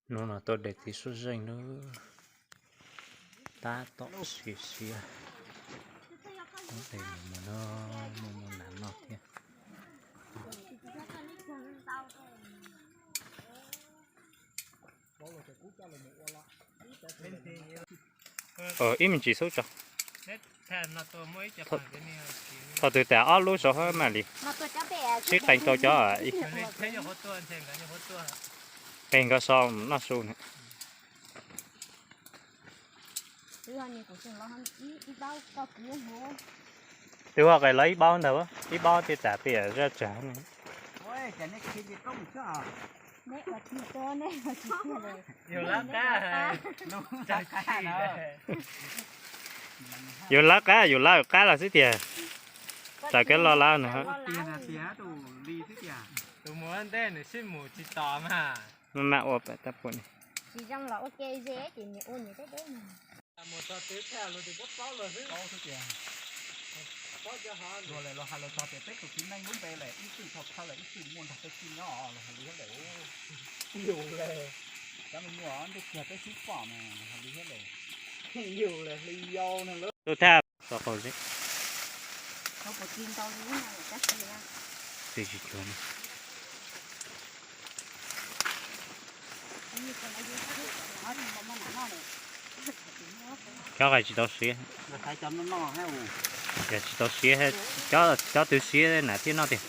Hnub no tuaj de txiv suab zeej lub, tab tom siav siav, mus no muaj muaj nas noj thiab. Ib me ntsis xub tso. Thaum twg tas ob lub saum hab mam li sib qees rau cov, qees nkawd so noj su na. Twb ho qees los ib baub ntawd, ib baub thiaj tas peb zaj tsawg. Yus lawv qab, yus lawv qab los xwb tiag. Raws kev lo lawv no. Maj mam ua pem tag puas ni. Tus thaj so qaug zeb. Cov qais tsis tau siav. Yog tsis tau siav, cov twg siav na thiaj noj tiag.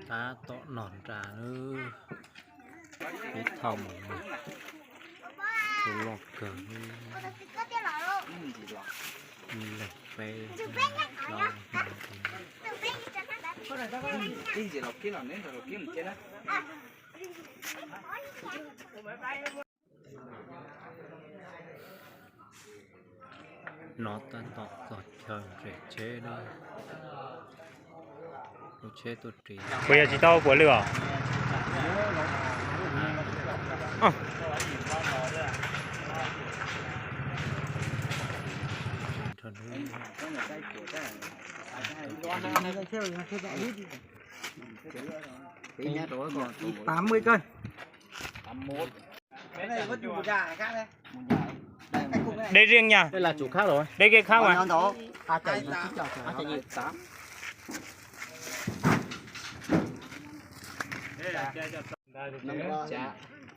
Tab tom noj nra lawm. Ib thaj mus no, tus loj kawg, leej peb, no tab tom txog chaw nres tsheb lawm. Lub tsheb tuaj ris. Puas yog tsis tau puas lwj os? Tám mươi cân. Đây riêng nha. Đây là chủ khác rồi. Đây kia khác mà.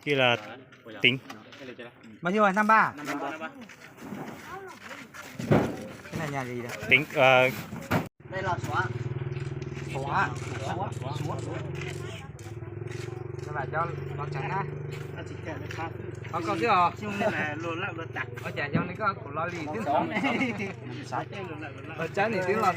Đây là tính. Bao nhiêu? Năm ba. Cái này nhà gì đây? Tính, ờ, Đây là xóa. Xóa, xóa, xóa. Các bạn cho nó trắng á. Có con chứ hả? Ôi chà, do nó có củ lo lì chứ. Ở trái này tiếng là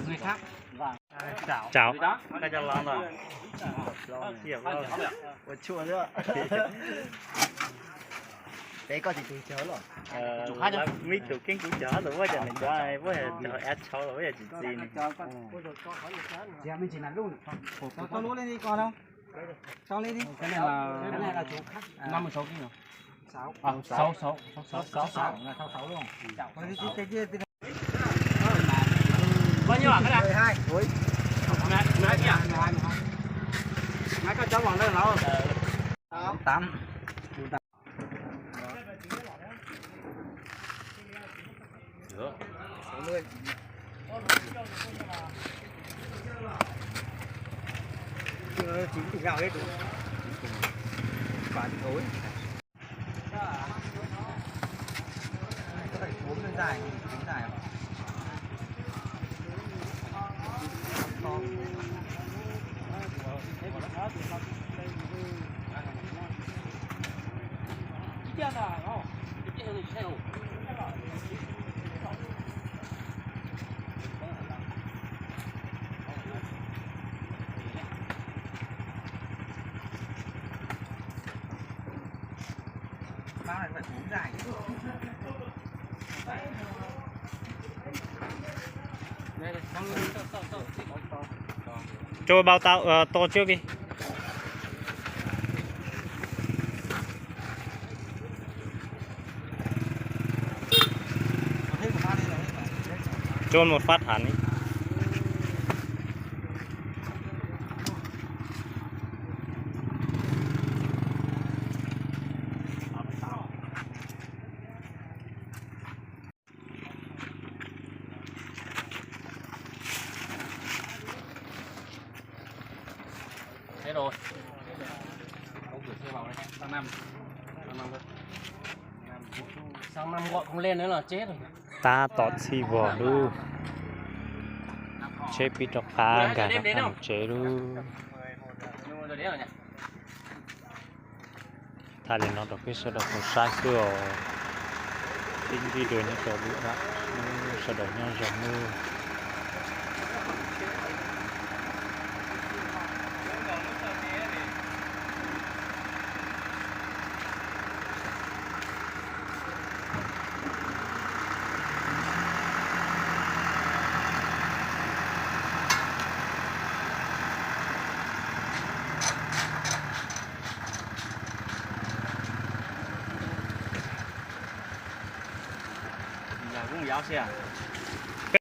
Người khác. Chào. Ua tshuaj xwb. Peb koj tsis tus cog los. Mib tus keeb kuv cog los ua cas nws cov ua cog av tshau los ua cas tsis txi ne. Tsis me ntsis nas lub. Tau lub li ko no. Tau li. Cái này là, cái này là chủ khác. Năm mươi sáu ký rồi. Sáu, sáu, sáu, sáu, sáu, sáu, sáu. Bao nhiêu hả các bạn? Nói, nói kìa. Nói các cháu vào đây nào. Tám. Được. Sáu mươi. Chín thì gạo hết rồi. Chín thì gạo hết. Có thể cuốn lên dài, cuốn dài không? Cho bao tao, ờ, to trước đi. Chôn một phát hẳn đi. Thế rồi. Đóng cửa xe vào đây. Sang năm. Sang năm. Sang năm gọi không lên nữa là chết rồi. Tab tom txhij vog lub tsheb pib rov qab nkag rov qab mus tsev lub. Thaij li no rau peb sawv daws tau saib xwb os. Peb ntsib dua nyob rau lub dab, sawv daws nyob zoo nawb. Giờ cũng giáo sư à?